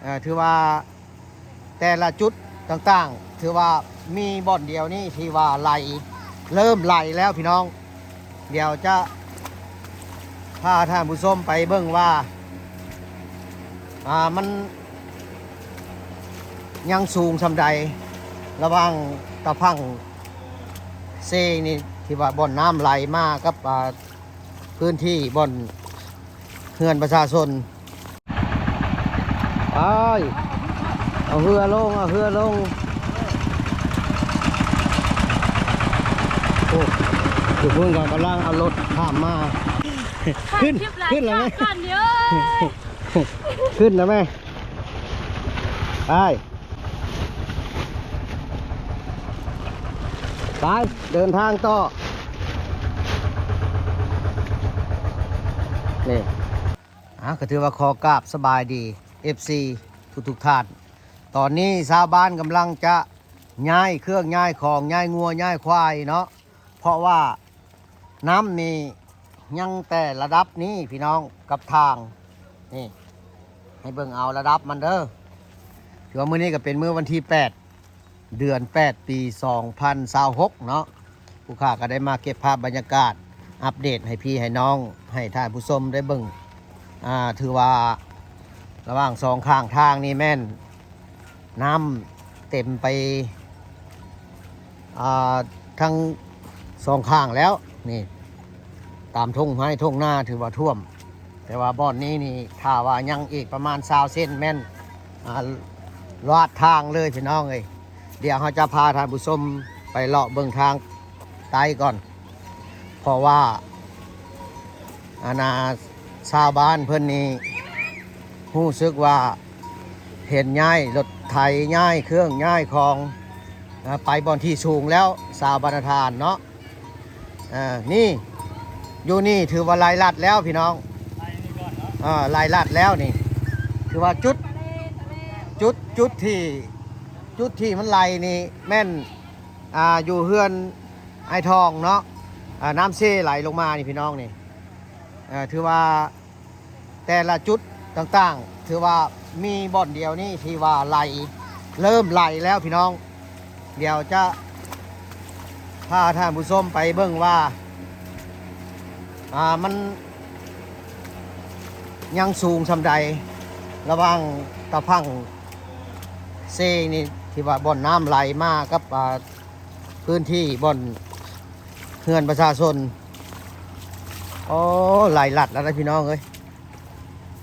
ເອີ ຖືວ່າແຕ່ລະຈຸດຕ່າງໆ ຖືວ່າມີບ່ອນດຽວນີ້ທີ່ວ່າໄຫຼ ເລີ່ມໄຫຼແລ້ວພີ່ນ້ອງ. ດຽວຈະພາທ່ານຜູ້ຊົມໄປເບິ່ງວ່າ ອ່າ ມັນຍັງສູງສ່ຳໃດ ລະຫວ່າງຕາຝັ່ງເຊນີ້ ທີ່ວ່າບ່ອນນ້ຳໄຫຼມາກັບ ອ່າ ພື້ນທີ່ບ່ອນເຮືອນປະຊາຊົນ. ໄປ ເອົາເຮືອລົງ ເອົາເຮືອລົງ. ໂອ້ ຢູ່ພຸ້ນກໍກຳລັງເອົາລົດຂ້າມມາ. ຂຶ້ນ ຂຶ້ນແລ້ວແມ່ ຂຶ້ນແລ້ວແມ່. ໄປ ໄປ ເດີນທາງຕໍ່. ນີ້ ອ່າ ກໍຖືວ່າຂໍກາບສະບາຍດີ ເອັຟຊີ ທຸກໆທ່ານ. ຕອນນີ້ຊາວບ້ານກຳລັງຈະຍ້າຍເຄື່ອງຍ້າຍຂອງ ຍ້າຍງົວຍ້າຍຄວາຍເນາະ ເພາະວ່ານ້ຳນີ້ຍັງແຕ່ລະດັບນີ້ພີ່ນ້ອງ ກັບທາງນີ້ ໃຫ້ເບິ່ງເອົາລະດັບມັນເດີ. ຖືວ່າມື້ນີ້ກໍເປັນມື້ວັນທີແປດ ເດືອນແປດ ປີສອງພັນຊາວຫົກເນາະ. ຜູ້ຂ້າກໍໄດ້ມາເກັບພາບບັນຍາກາດ ອັບເດດໃຫ້ພີ່ໃຫ້ນ້ອງ ໃຫ້ທ່ານຜູ້ຊົມໄດ້ເບິ່ງ. ອ່າ ຖືວ່າລະຫວ່າງສອງຂ້າງທາງນີ້ແມ່ນນ້ຳເຕັມໄປ ອ່າ ທັງສອງຂ້າງແລ້ວນີ້ ຕາມທົ່ງໄຮ່ທົ່ງນາຖືວ່າຖ້ວມ. ແຕ່ວ່າບ່ອນນີ້ນີ້ ຖ້າວ່າຍັງອີກປະມານຊາວເຊັນແມ່ນ ອ່າ ລາດທາງເລີຍພີ່ນ້ອງເອີຍ. ດຽວເຮົາຈະພາທ່ານຜູ້ຊົມໄປເລາະເບິ່ງທາງໃຕ້ກ່ອນ ເພາະວ່າ ອັນນ່າ ຊາວບ້ານເພິ່ນນີ້ຮູ້ສຶກວ່າເຫັນຍ້າຍລົດໄຖ ຍ້າຍເຄື່ອງ ຍ້າຍຂອງ ເອີ ໄປບ່ອນທີ່ສູງແລ້ວ ຊາວບ້ານນາທານເນາະ. ເອີ ນີ້ ຢູ່ນີ້ຖືວ່າໄລ່ລັດແລ້ວພີ່ນ້ອງ ໄລ່ນີ້ກ່ອນເນາະ ເອີ ໄລ່ລັດແລ້ວນີ້ ຖືວ່າຈຸດ ຈຸດ ຈຸດທີ່ ຈຸດທີ່ມັນໄລ່ນີ້ແມ່ນ ອ່າ ຢູ່ເຮືອນອ້າຍທອງເນາະ ອ່າ ນ້ຳເຊໄຫຼລົງມານີ້ພີ່ນ້ອງນີ້ ເອີ ຖືວ່າ ແຕ່ລະຈຸດຕ່າງໆ ຖືວ່າມີບ່ອນດຽວນີ້ທີ່ວ່າໄຫຼ ເລີ່ມໄຫຼແລ້ວພີ່ນ້ອງ. ດຽວຈະພາທ່ານຜູ້ຊົມໄປເບິ່ງວ່າ ອ່າ ມັນຍັງສູງສ່ຳໃດ ລະຫວ່າງຕາຝັ່ງເຊນີ້ ທີ່ວ່າບ່ອນນ້ຳໄຫຼມາກັບ ອ່າ ພື້ນທີ່ບ່ອນເຮືອນປະຊາຊົນ. ໂອ້ ໄລ່ລັດແລ້ວນະພີ່ນ້ອງເອີຍ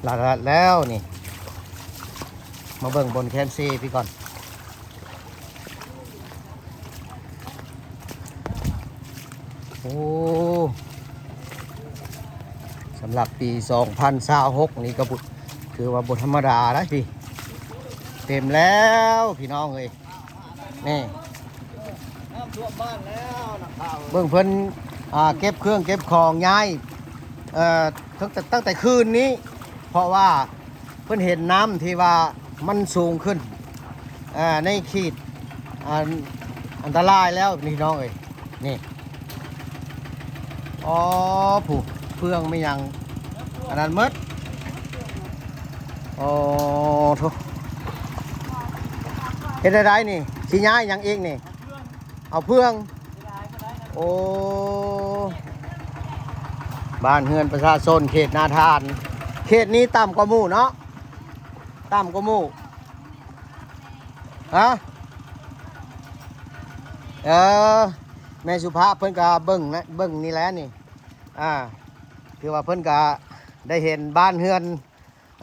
ໄລ່ລັດແລ້ວນີ້. ມາເບິ່ງບ່ອນແຄມເຊພີ້ກ່ອນ. ໂອ້ ສຳລັບປີສອງພັນຊາວຫົກນີ້ກໍບໍ່ ຖືວ່າບໍ່ທຳມະດາໄດ໋ພີ່ ເຕັມແລ້ວພີ່ນ້ອງເອີຍ. ນີ້ ນ້ຳຖ້ວມບ້ານແລ້ວ ນັກຂ່າວເອີຍ ເບິ່ງເພິ່ນ ອ່າ ເກັບເຄື່ອງເກັບຂອງຍ້າຍ ເອີ ຕັ້ງແຕ່ ຕັ້ງແຕ່ຄືນນີ້ ເພາະວ່າເພິ່ນເຫັນນ້ຳທີ່ວ່າມັນສູງຂຶ້ນ ເອີ ໃນຂີດ ອັນ ອັນຕະລາຍແລ້ວພີ່ນ້ອງເອີຍ. ນີ້ ອໍ ຜູ້ເຟືອງແມ່ນຫຍັງ ອັນນັ້ນໝົດ. ໂອ້ໂທ້ ເຮັດແນວໃດນີ້ ຊິຍ້າຍຫຍັງອີກນີ້? ເອົາເຟືອງ. ໂອ້ ບ້ານເຮືອນປະຊາຊົນເຂດນາທານ ເຂດນີ້ຕ່ຳກວ່າໝູ່ເນາະ ຕ່ຳກວ່າໝູ່. ຮະ ເອີ ແມ່ສຸພາບເພິ່ນກໍເບິ່ງນະ ເບິ່ງນີ້ແຫຼະນີ້ ອ່າ ຖືວ່າເພິ່ນກໍໄດ້ເຫັນບ້ານເຮືອນ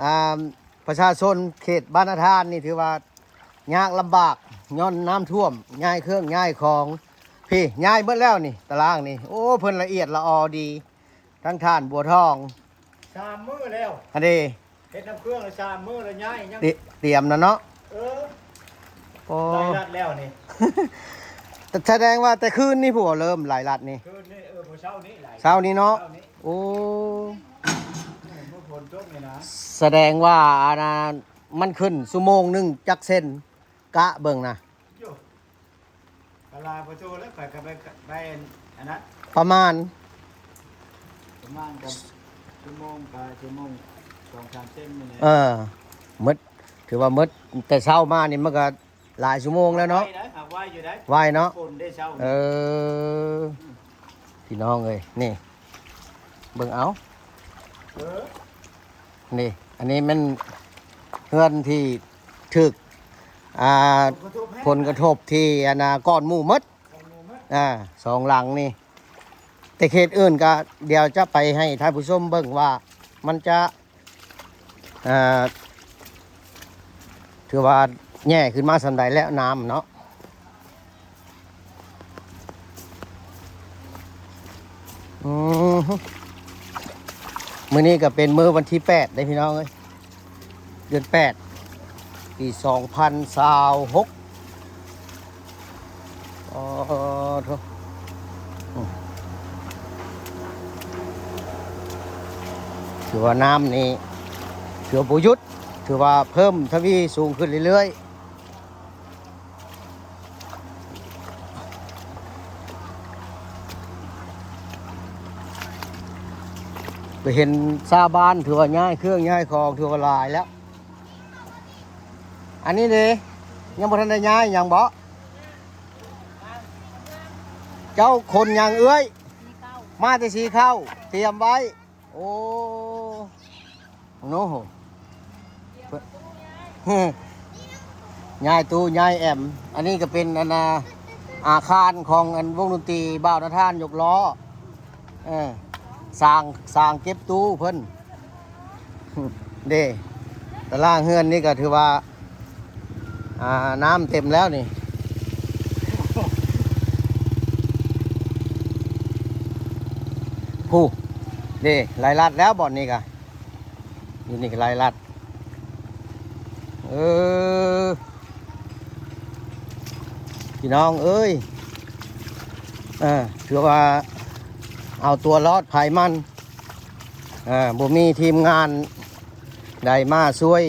ອ່າ ປະຊາຊົນເຂດບ້ານນາທານນີ້ ຖືວ່າຍາກລຳບາກຍ້ອນນ້ຳຖ້ວມ ຍ້າຍເຄື່ອງຍ້າຍຂອງ ພີ້ ຍ້າຍເບິດແລ້ວນີ້ ຕາລ່າງນີ້. ໂອ້ ເພິ່ນລະອຽດລະອໍດີ ທັງທ່ານບົວທອງ ສາມມື້ແລ້ວ ອັນນີ້ ເຮັດນ້ຳເຄື່ອງລະສາມມື້ລະຍ້າຍ ຍັງ ຕ- ຕຽມນະເນາະ. ເອີ ໂອ້ ໄລ່ລັດແລ້ວນີ້ ສະແດງວ່າແຕ່ຄືນນີ້ພຸ້ນ ເລີ່ມໄລ່ລັດນີ້ ຄືນນີ້ ເອີ ມື້ເຊົ້ານີ້ໄລ່ ເຊົ້ານີ້ເນາະ ເຊົ້ານີ້. ໂອ້ ມື້ຝົນຕົກນີ້ນະ ສະແດງວ່າ ອັນນ່າ ມັນຂຶ້ນຊົ່ວໂມງໜຶ່ງຈັກເຊັນ ກະເບິ່ງນະ. ໂອ້ ກະລາບໍ່ໂທແລ້ວ ຂ້ອຍກະໄປ ໄປອັນນັ້ນ ປະມານ ປະມານກັບຊົ່ວໂມງ ກະຊົ່ວໂມງສອງສາມເຊັນນີ້ແຫຼະ. ເອີ ໝົດ ຖືວ່າໝົດແຕ່ເຊົ້າມານີ້ ມັນກໍຫຼາຍຊົ່ວໂມງແລ້ວເນາະ. ໄວໄວຢູ່ໄດ໋ ໄວເນາະ ຝົນໄດ້ເຊົ້ານີ້. ເອີ ພີ່ນ້ອງເອີຍ ນີ້ ເບິ່ງເອົາ. ເອີ ນີ້ ອັນນີ້ແມ່ນເຮືອນທີ່ຖືກ ອ່າ ຜົນກະທົບທີ່ ອັນນ່າ ກ່ອນໝູ່ໝົດ ອ່າ ສອງຫຼັງນີ້. ແຕ່ເຂດອື່ນກໍດຽວຈະໄປໃຫ້ທ່ານຜູ້ຊົມເບິ່ງວ່າມັນຈະ ເອີ ຖືວ່າແຍ່ຂຶ້ນມາສ່ຳໃດແລ້ວນ້ຳເນາະ. ອືມ ມື້ນີ້ກໍເປັນມື້ວັນທີແປດເດ້ພີ່ນ້ອງເອີຍ ເດືອນແປດ ປີສອງພັນຊາວຫົກ. ອໍ ໂທ້ ອືມ ຖືວ່ານ້ຳນີ້ ຖືວ່າບໍ່ຢຸດ ຖືວ່າເພີ່ມທະວີສູງຂຶ້ນເລື້ອຍໆ. ໄປເຫັນຊາວບ້ານ ຖືວ່າຍ້າຍເຄື່ອງຍ້າຍຂອງ ຖືວ່າຫຼາຍແລ້ວ. ອັນນີ້ເດ້ ຍັງບໍ່ທັນໄດ້ຍ້າຍຫຍັງບໍ? ເຈົ້າຂົນຫຍັງເອື້ອຍ? ມາແຕ່ສີເຂົ້າ ຕຽມໄວ້. ໂອ້ ໂນ ຍ້າຍຕູ້ຍ້າຍແອມ. ອັນນີ້ກໍເປັນ ອັນນ່າ ອາຄານຂອງ ອັນ ວົງດົນຕີບ່າວນາທານຍົກລໍ້ ເອີ ສ້າງ ສ້າງເກັບຕູ້ເພິ່ນເດ້. ຕາລ່າງເຮືອນນີ້ກໍຖືວ່າ ອ່າ ນ້ຳເຕັມແລ້ວນີ້. ຜູ້ ເດ້ ໄລ່ລັດແລ້ວບ່ອນນີ້ກະ ຢູ່ນີ້ກະໄລ່ລັດ. ເອີ ພີ່ນ້ອງເອີຍ ເອີ ຖືວ່າເອົາຕົວລອດໃຜມັນ ເອີ ບໍ່ມີທີມງານໃດມາຊ່ວຍ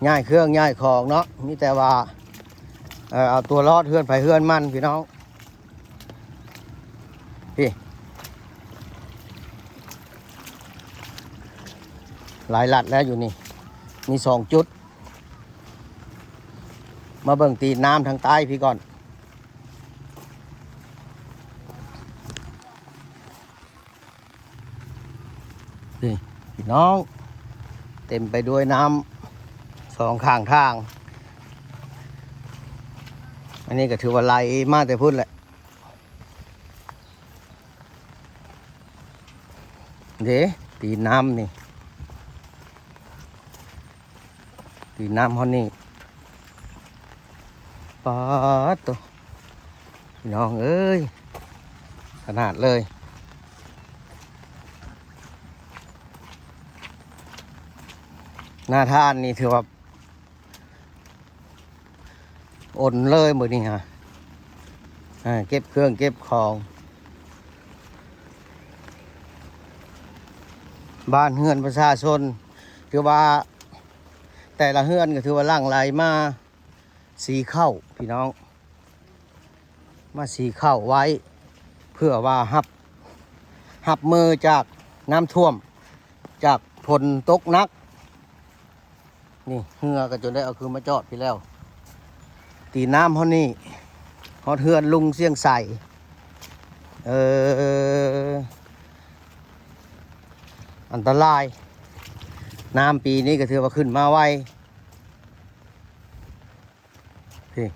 ຍ້າຍເຄື່ອງຍ້າຍຂອງເນາະ ມີແຕ່ວ່າ ເອີ ເອົາຕົວລອດເຮືອນໃຜເຮືອນມັນພີ່ນ້ອງ. ພີ້ ໄລ່ລັດແລ້ວຢູ່ນີ້ ມີສອງຈຸດ. ມາເບິ່ງຕີນນ້ຳທາງໃຕ້ພີ້ກ່ອນ. ນີ້ພີ່ນ້ອງ ເຕັມໄປດ້ວຍນ້ຳສອງຂ້າງທາງ. ອັນນີ້ກໍຖືວ່າໄຫຼມາແຕ່ພຸ້ນແຫຼະ. ເດ້ ຕີນນ້ຳນີ້ ຕີນນ້ຳຮອດນີ້. ປາດໂທ້ ພີ່ນ້ອງເອີຍ ຂະໜາດເລີຍ. ນາທານນີ້ຖືວ່າ ອົນເລີຍມື້ນີ້ຫາ ເກັບເຄື່ອງເກັບຂອງ. ບ້ານເຮືອນປະຊາຊົນ ຄືວ່າແຕ່ລະເຮືອນກໍຖືວ່າຫຼັ່ງໄຫຼມາສີເຂົ້າພີ່ນ້ອງ. ມາສີເຂົ້າໄວ້ ເພື່ອວ່າຮັບ ຮັບມືຈາກນ້ຳຖ້ວມ ຈາກຝົນຕົກໜັກ. ນີ້ເຮືອກໍຈົນໄດ້ເອົາຄືນມາຈອດພີ້ແລ້ວ. ຕີນນ້ຳຮອດນີ້ ຮອດເຮືອນລຸງຊຽງໄຊ. ເອີ ອັນຕະລາຍ ນ້ຳປີນີ້ກໍຖືວ່າຂຶ້ນມາໄວ. ພີ້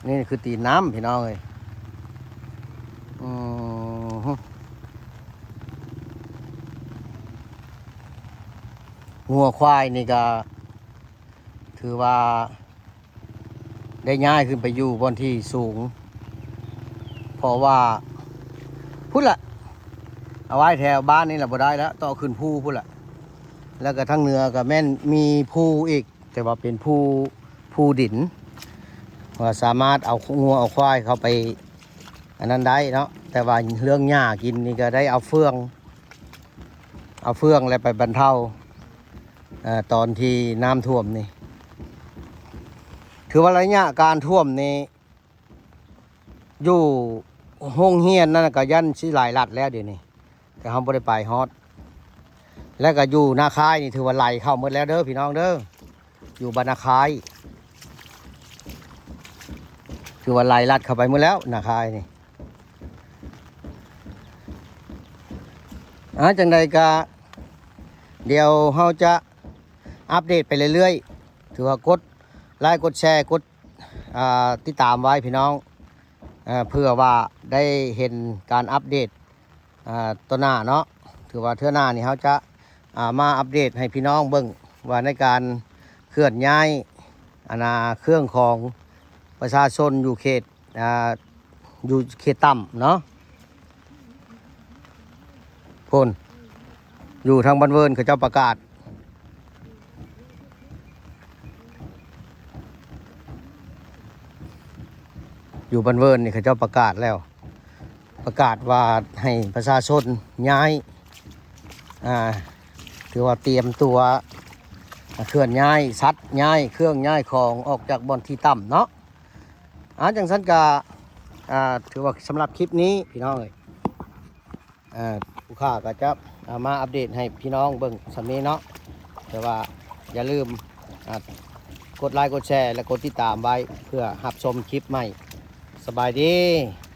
ນີ້ຄືຕີນນ້ຳພີ່ນ້ອງເອີຍ. ອືມ ງົວຄວາຍນີ້ກໍຖືວ່າໄດ້ຍ້າຍຂຶ້ນໄປຢູ່ບ່ອນທີ່ສູງ ເພາະວ່າພຸ້ນລະ ເອົາໄວ້ແຖວບ້ານນີ້ລະບໍ່ໄດ້ລະ ຕ້ອງຂຶ້ນພູພຸ້ນລະ. ແລ້ວກໍທາງເໜືອກໍແມ່ນມີພູອີກ ແຕ່ວ່າເປັນພູ ພູດິນ ວ່າສາມາດເອົາງົວເອົາຄວາຍເຂົ້າໄປອັນນັ້ນໄດ້ເນາະ. ແຕ່ວ່າເລື່ອງຫຍ້າກິນນີ້ກໍໄດ້ເອົາເຟືອງ ເອົາເຟືອງແລ້ວໄປບັນເທົາ ເອີ ຕອນທີ່ນ້ຳຖ້ວມນີ້. ຖືວ່າໄລຍະການຖ້ວມນີ້ ຢູ່ໂຮງຮຽນນັ້ນກໍຢ້ານຊິຫຼາຍລັດແລ້ວດຽວນີ້ ແຕ່ເຮົາບໍ່ໄດ້ໄປຮອດ. ແລ້ວກໍຢູ່ນາຄາຍນີ້ຖືວ່າໄຫຼເຂົ້າໝົດແລ້ວເດີພີ່ນ້ອງເດີ. ຢູ່ບ້ານນາຄາຍ ຄືວ່າໄລ່ລັດເຂົ້າໄປໝົດແລ້ວ ນາຄາຍນີ້. ອ່າ ຈັ່ງໃດກະ ດຽວເຮົາຈະອັບເດດໄປເລື້ອຍໆ ຖືວ່າກົດໄລກົດແຊ ກົດ ອ່າ ຕິດຕາມໄວ້ພີ່ນ້ອງ ເພື່ອວ່າໄດ້ເຫັນການອັບເດດ ອ່າ ຕໍ່ໜ້າເນາະ. ຖືວ່າເທື່ອໜ້ານີ້ເຮົາຈະ ອ່າ ມາອັບເດດໃຫ້ພີ່ນ້ອງເບິ່ງວ່າໃນການເຄື່ອນຍ້າຍ ອັນນ່າ ເຄື່ອງຂອງປະຊາຊົນຢູ່ເຂດ ອ່າ ຢູ່ເຂດຕ່ຳເນາະ ພຸ້ນ ຢູ່ທາງບ້ານເວີນເຂົາເຈົ້າປະກາດ ຢູ່ບ້ານເວີນນີ້ເຂົາເຈົ້າປະກາດແລ້ວ ປະກາດວ່າໃຫ້ປະຊາຊົນຍ້າຍ ອ່າ ຖືວ່າຕຽມຕົວ ອ່າ ເຄື່ອນຍ້າຍສັດ ຍ້າຍເຄື່ອງ ຍ້າຍຂອງອອກຈາກບ່ອນທີ່ຕ່ຳເນາະ. ອ່າ ຈັ່ງຊັ້ນກະ ອ່າ ຖືວ່າສຳລັບຄລິບນີ້ພີ່ນ້ອງເອີຍ ອ່າ ຜູ້ຂ້າກໍຈະ ອ່າ ມາອັບເດດໃຫ້ພີ່ນ້ອງເບິ່ງສ່ຳນີ້ເນາະ ແຕ່ວ່າຢ່າລືມ ອ່າ ກົດໄລກົດແຊ ແລະ ກົດຕິດຕາມໄວ້ ເພື່ອຮັບຊົມຄລິບໃໝ່. ສະບາຍດີ.